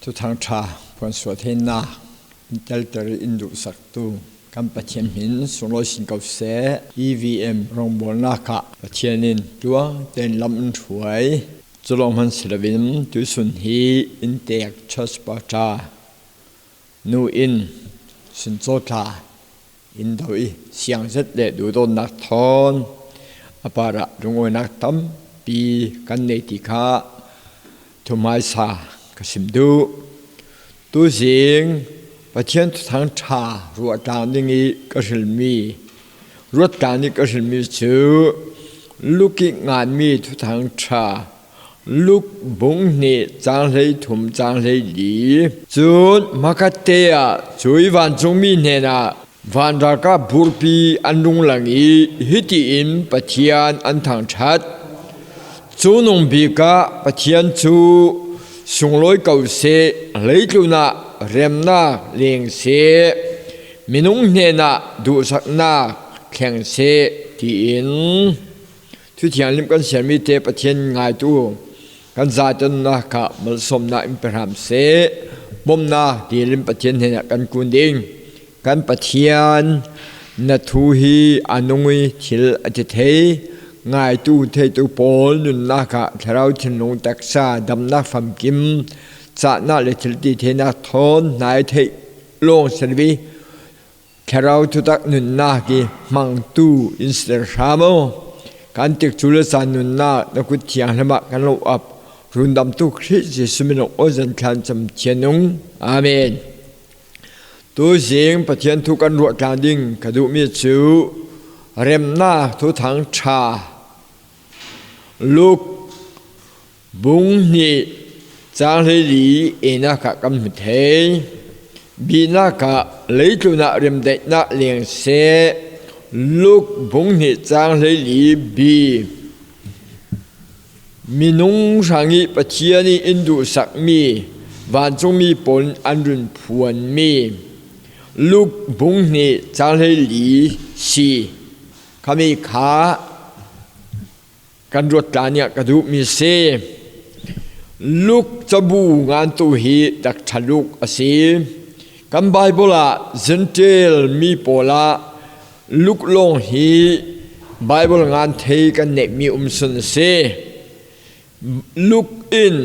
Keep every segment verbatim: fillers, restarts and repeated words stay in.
Thuthang ṭha phuansuah theinak in telter in duhsaktu kan Pathian hmin sunglawi sin ko seh. E V M rawngbawlnak ah Pathian in tluang tein lam in hruai. Cu lawng hman si loin tuisun hi inntek Church Pastor nu in suncaw tla in do i siang zet le duhdawtnak thawn a parah lungawinak tampi kan nei ti kha thuhmaisa ka sim duh. Tuzing Pathian Thuthang ṭha ruahtlang ding i ka hrilmi, ruattlang ding ka hrilmi cu Luk i nganmi Thuthang ṭha, Luk bung hnih cang hlei thum cang hlei li. Cun hmakhatte ah cui vancungmi hnenah vanralkap burpi an rung lang i hiti in Pathian an thangṭhat. Cungnung bik ah Pathian cu sunglawi ko seh, leitlun ah remnak leng seh, minung hnenah duhsaknak thleng seh, tiin Thu Thianghlim kan siarmi te Pathian ngaitu kan zate nunnak ah malsawmnak in pe hram seh. Bawmhnak dil in Pathian hnenah kan kun ding. Kan Pathian, na thu hi a nung i thil a ti thei, ngaitu theitu pawl nunnak ah thlarau thinlung taksa damnak famkim, cahnak le thil ti theinak thawn hnai theih lawng si lo i thlarau thutak nunnak i hmangtu in si hram aw. Kan tikcu le caan nunnak na kut thianghlim ah kan lo ap. Rundamtu Khrih Jesuh min in aw zan thlan cam thian nung. Amen. Tuzing Pathian thu kan ruahtlang ding ka duhmi cu remnak Thuthang ṭha, Luk bung hnih cang hlei li enak ah kan hmu thei. Binak ah leitlun ah remdaihnak leng seh, Luk bung hnih cang hlei li bi. Minung hrang i Pathian i in duhsakmi vancungmi pawl in an run phuanmi Luk bung hnih cang hlei li si khami kha kan ruattlang ding ah ka duhmi si. Luk cabu ngantu hi Doctor Luk a si. Kan Baibal ah Gentile mi pawl ah Luk lawng hi Baibal ngan thei kan neihmi um sun a si. Luk in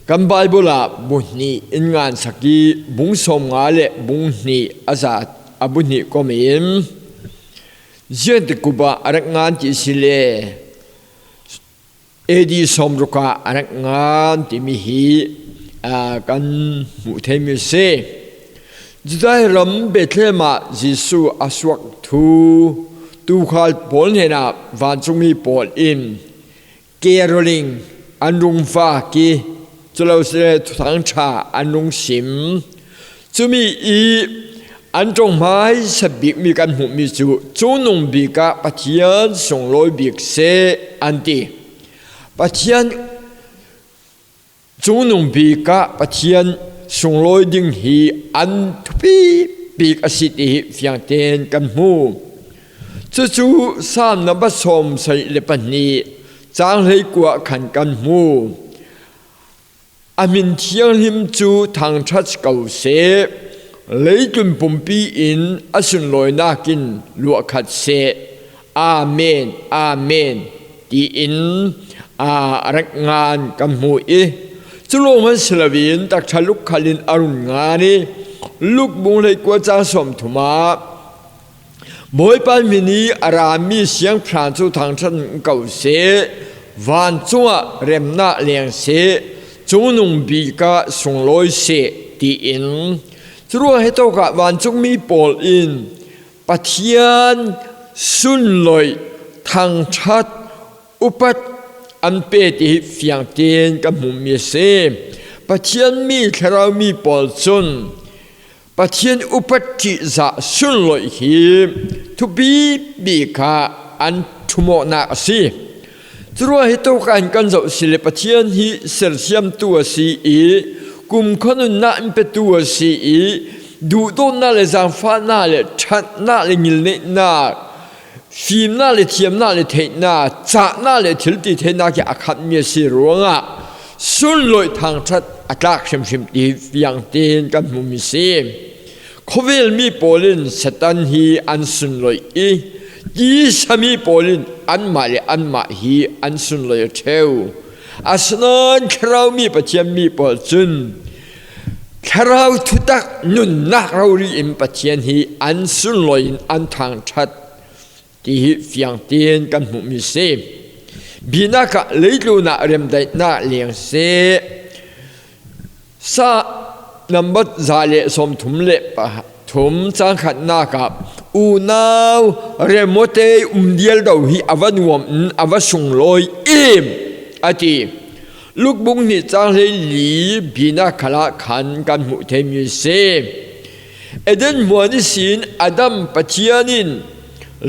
kan Baibal ah bu hnih in ngansak i bung sawmnga le bung hnih a za a bu hnih kom in ziangtik kup ah a rak ngan ti si le A D sawmruk ah a rak ngan timi hi, aa, kan hmuh theimi a si. Judah ram Bethlehem ah Jesuh a suak thu tuukhal pawl hnenah vancungmi pawl in caroling an rung vak i, culo sile Thuthang ṭha an rung sim. Cumi i an ṭong hmaisa bikmi kan hmuhmi cu, cungnung bik ah Pathian sunglawi bik seh an ti. Pathian cungnung bik ah Pathian sunglawi ding hi an thupi bik a si ti hi fiang tein kan hmu. Cucu Salm number sawm sarih le pahnih cang hleikua khan kan hmu. A hmin thianghlim cu thangṭhat ko seh, leitlun pumpi in a sunlawinak in luahkhat seh. Amen, amen, tiin, aa, a rak ngan kan hmu i, cu lawng hman si loin Doctor Luk khal in a run ngan i, Luk bung hleikua cang sawmthum ah, Bawipa hmin i a rami siangpahrang cu thangṭhat ko seh, vancung ah remnak leng seh, cungnung bik ah sunglawi seh, tiin. Curuang hitawk ah vancungmi pawl in Pathian sunlawih thangṭhat upat an pe ti hi fiang tein kan hmuhmi a si. Pathian mi, thlarau mi pawl cun Pathian upat ṭihzah sunlawih hi thupi bik kha an ṭhumawknak a si. Curuang hitawk ah hin kan zoh si le Pathian hi sersiamtu a si i, kumkhua nunnak in petu a si i, duhdawtnak le zaangfahnak le ṭhatnak le ngilneihnak, fimnak le thiamnak le theihnak, cahnak le thil ti theinak hi a khatmi a si ruangah sunlawih thangṭhat a tlak hrimhrim ti hi fiangtein kan hmu mi si. Khawvel mi pawl in Satan hi an sunloi i, tisa mi pawl in anmah le anmah hi an sunloi a ṭheu. Asinain thlarau mi Pathian mi pawl cun thlarau thutak nunnak rori in Pathian hi an sunloi in an thangṭhat ti hi fiangtein kan hmuh mi si. Binak ah leitlun ah remdaihnak leng seh. Sa nambat za le sawmthum le pathum cang khatnak ah, unau remawte um dialdo hi a va nuam in a va sunglawi im a ti. Luk bung hnih cang hleili binak khalah khan kan hmuh thei mi si. Eden hmuan ihsin Adam Pathian in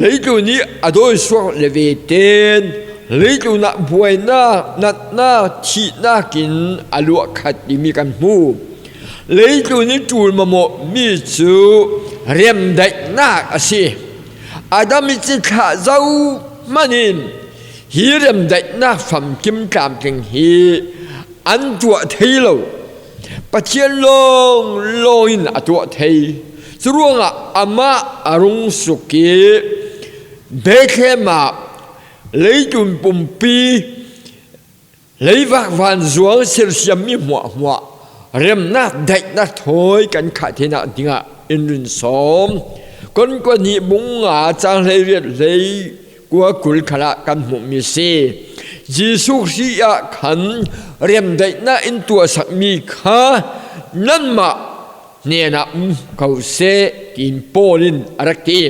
leitlun hi a dawisuak le veten leitlun ah buainak, natnak, thihnak in a luahkhat timi kan hmu. Leitlun hi ṭul mamawh mi cu remdaihnak a si. Adam i cithlah zo hman in hi remdaihnak famkim tlamtling hi an tuah thei lo. Pathian lawnglawng in a tuah thei. Curuangah amah a rung suk i Bethlehem ah leitlun pumpi, leivak vanzuang sersiammi hmuahhmuah remnak daihnak thawi kan khah theinak dingah in run sawm. Korin kuat hnih bung nga cang hleiriat hleikua kul khalah kan hmuh mi si. Jesuh Khrih ah khan remdaihnak in tuahsakmi kha nanmah hnenah um ko seh, tiin Paul in a rak ti.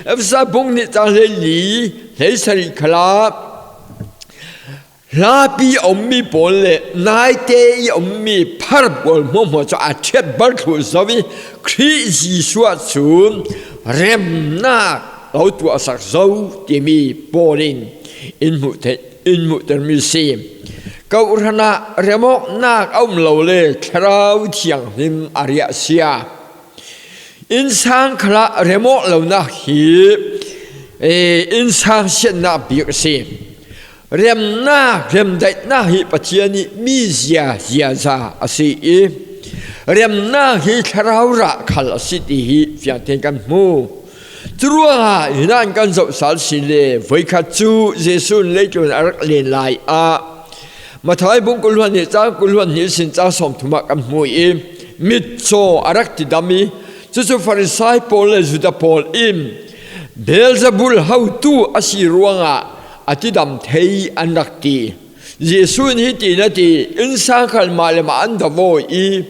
Efesa bung hnih cang hleili hleisarih khalah hlapi a ummi pawl le naite i a ummi phar pawl hmuahhmuah cu a ṭhiat bal thluh zo i Khrih Jesuh ah cun remnak lo tuahsak zo timi Paul in in hmuh thei, in hmuhtermi si. Kohhran ah remawknak a um lo le Thlarau Thianghlim a riahsia. Innsang khalah remawk lonak hi, eh, innsang siatnak bik a si. Remnak, remdaihnak hi Pathian ih mizia ziaza a si i, remnak hi thlarau rah khal a si ti hi fiangtein kan hmu. Curuangah hinain kan zohsal si le, voikhat cu Jesuh in leitlun a rak len lai ah, Matthai bung kul hluan hnih cang kul hluan hnih sin cang sawmthum ah kan hmu i, mitcaw a rak tidam i, cucu Farisai pawl le Judah pawl in Beelzebul hotu a si ruangah a tidam thei an rak ti. Jesuh in hiti na ti, innsang khal mah le mah an do aw i,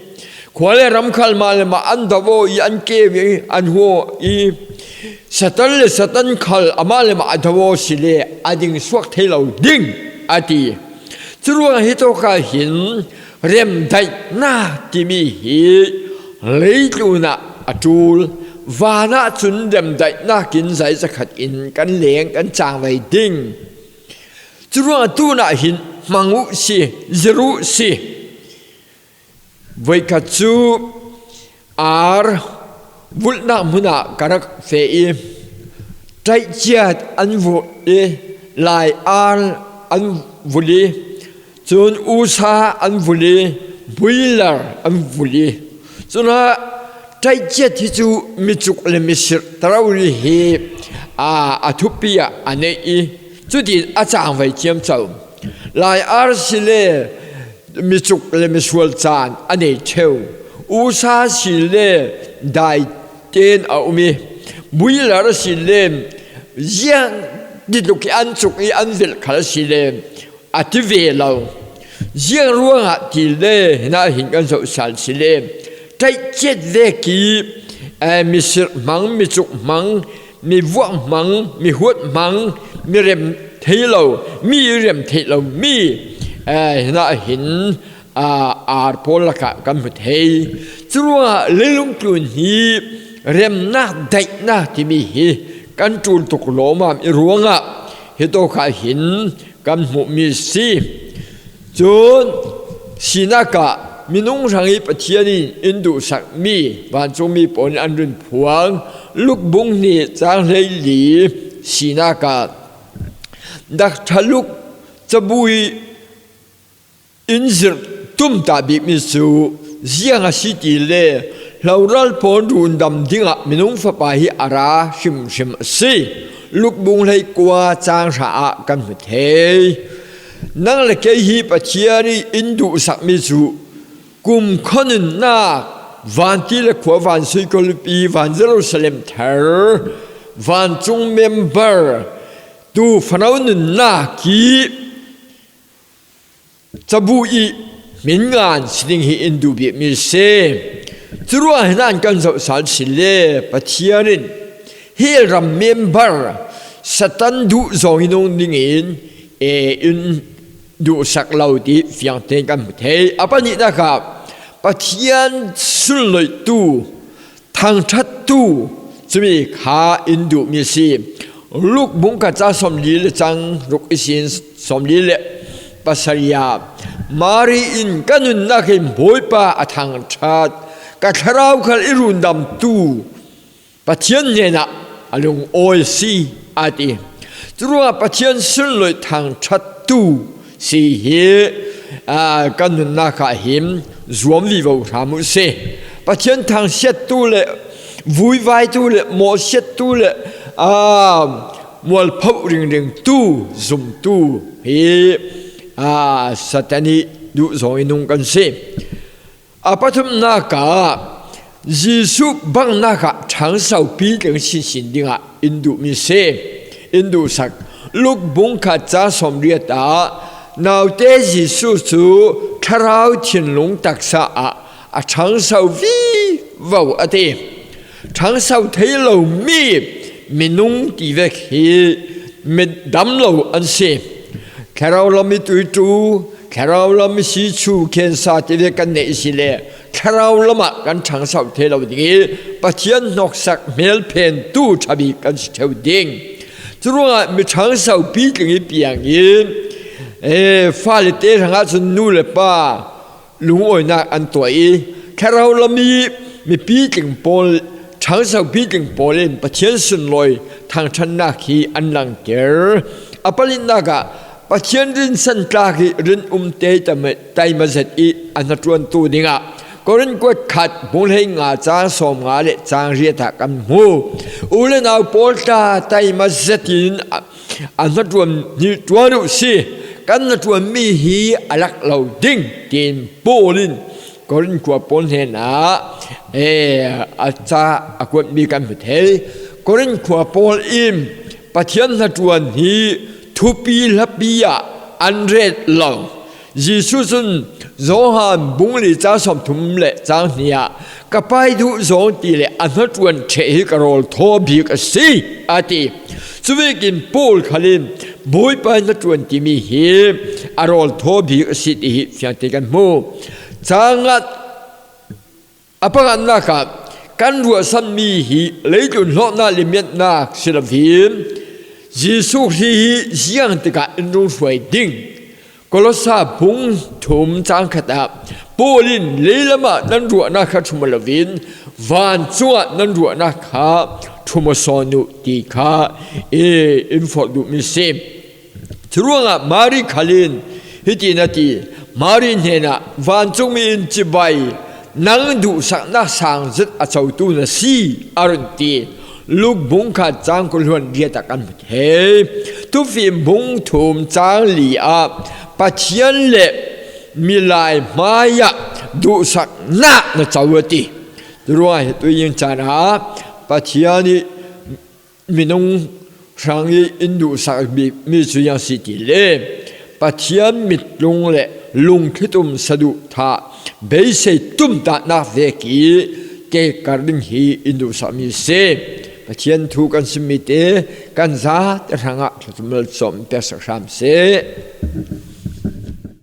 khua le ram khal mah le mah an do aw i, an keu i, an huaw i, Satan le Satan khal amah le mah a do aw si le a ding suak thei lo ding a ti. Curuangah hitawk ah hin remdaihnak timi hi leitlun ah a ṭul, van ah cun remdaihnak in zeizakhat in kan leng kan cangvai ding. Curuangah tunah hin hmang uh si, zir uh si. Voikhat cu ar vulhnak hmun ah ka rak feh i, ṭaihciat an vulh i, lai ar an vulh i, cun usa an vulh i, builar an vulh i, cunah ṭaihciat hi cu micuk le misirh tarori hi, aa, a thupi ah a neih i, cutin a cangvai ciamco. Lai ar si le micuk le misual caan a nei ṭheu. Usa si le dai tein a um i, builar si le ziang titluk i an cuk i an velh khal si le a ti ve lo. Ziang ruangah ti le, hinah hin kan zohsal si le, ṭaihciat vek i, eh, misirh hmang, micuk hmang, mivuah hmang, mihuat hmang, mi rem thei lo, mi rem theih lo mi, eh, hinah hin, ah, ar pawl lakah kan hmu thei. Curuangah leilung tlun hi remnak, daihnak timi hi kan ṭul tuk lawmam i ruangah hitawk ah hin kan hmuhmi si. Cun sinak ah minung hrang i Pathian in in duhsakmi vancungmi pawl in an run phuang. Luk bung hnih cang hleili sinak ah, Dakṭha Luk cabu i in zirh tumtah bikmi cu ziang a si ti le hloral pawl rundam dingah minung fapa hi a ra hrimhrim a si. Luk bung hleikua cang hra ah kan hmu thei. Nang le kei hi Pathian ih in duhsakmi cu kumkhua nunnak, vanti le khua, vansui khualipi, van Jerusalem thar, vancung member, tu fano nunnak ih cabu ih hmin ngan si ding hi in duh bikmi si. Curuangah hi nan kan zoh sal si le Pathian in hi ram member Satan duh zong in nung dingin e in duhsak lo ti fiang tein kan hmu thei. A pahnihnak ah Pathian sunloihtu, thangṭhattu, cumi kha in duhmi a si. Luk bung khat cang sawmli le cang ruk ihsin sawmli le pasarih ah Mari in ka nunnak in Bawipa a thangṭhat, ka thlarau khal i rundamtu Pathian hnenah a lungawi a si, a ti. Curuangah Pathian sunloih thangṭhattu si hi, aa, kan nunnak ah hin zuam vivo hram uh si. Pathian thangsiattu le vuivaitu le mawhsiattu le, aa, mualphoh ringringtu, zumtu hi, aa, Satan ih duh zong in nung kan si. A pathumnak ah Jesuh banghnak ah ṭhangso pitling sinsin dingah in duhmi si, in duhsak. Luk bung khat cang sawmriat ah naute Jesuh cu thlarau thinlung taksa ah a ṭhangso vivo a ti. Ṭhangso thei lomi minung ti vek hi midam lo an si. Thlarau lam ih tuiṭu, thlarau lam ih sichu, khensa ti vek kan neih si le thlarau lamah kan ṭhangso thei lo ding ih Pathian hnawksak hmelphentu ṭhabik kan si ṭheu ding. Curuangah mi ṭhangso pitling ih piang in, ee, fale te hrangah cun nu le pa lungawinak an tuah ih, thlarau lam ih mipi tling pawl, ṭhangso pitling pawl in Pathian sunlawi thangṭhatnak hi an langter. A palinak ah Pathian rinsan tlak ih rinum te taima zet ih a hnaṭuantu dingah Korin kuat khat bung hleinga cang sawmnga le cang riat ah kan hmu. U le nau pawl tla taima zet in a, a hnaṭuan hnih ṭuan uh si, kan hnaṭuanmi hi a lak lo ding, tiin Paul in Korin khua pawl hnenah, ee, a ca a kuatmi kan hmu thei. Korin khua pawl in Pathian hnaṭuan hi thupi hlapi ah an ret lo. Jesuh cun Johan bung li cang sawmthum le cang hnih ah, ka Pa ih duh zong ti le a hnaṭuan ṭheh hi ka rawl thaw bik a si, a ti. Cuvekin Paul khal in Bawipa ih hnaṭuan timi hi a rawl thaw bik a si ti hi fiangte kan hmu. Cang a, a panganak ah kan ruahsanmi hi leitlun hlawknak le miatnak si loin Jesuh Khrih hi ziang tikah in rung hruai ding. Kolosa bung thum cang khat ah Paul in leilam ah nan ruahnak kha ṭhum aw loin vancung ah nan ruahnak kha ṭhum aw sawn uh ti kha, ee, in forh duhmi si. Curuangah Mari khal in hiti na ti, Mari hnenah, vancungmi in cibai, nang duhsaknak sang zet a cotu na si, a run ti. Luk bung khat cang kul hluan riat ah kan hmu thei. Thufim bung thum cang li ah Pathian le milai hmaiah duhsaknak na co a ti. Curuangah hi tui in caan ah Pathian ih minung hrang ih in duhsak bikmi cu ziang si ti le Pathian mitlung le lungthlitum saduhthah beisei tumtahnak vek ih tekar ding hi in duhsakmi si. Pathian thu kan simmi te kan zate hrangah thluachumal cawm in peksak hram seh.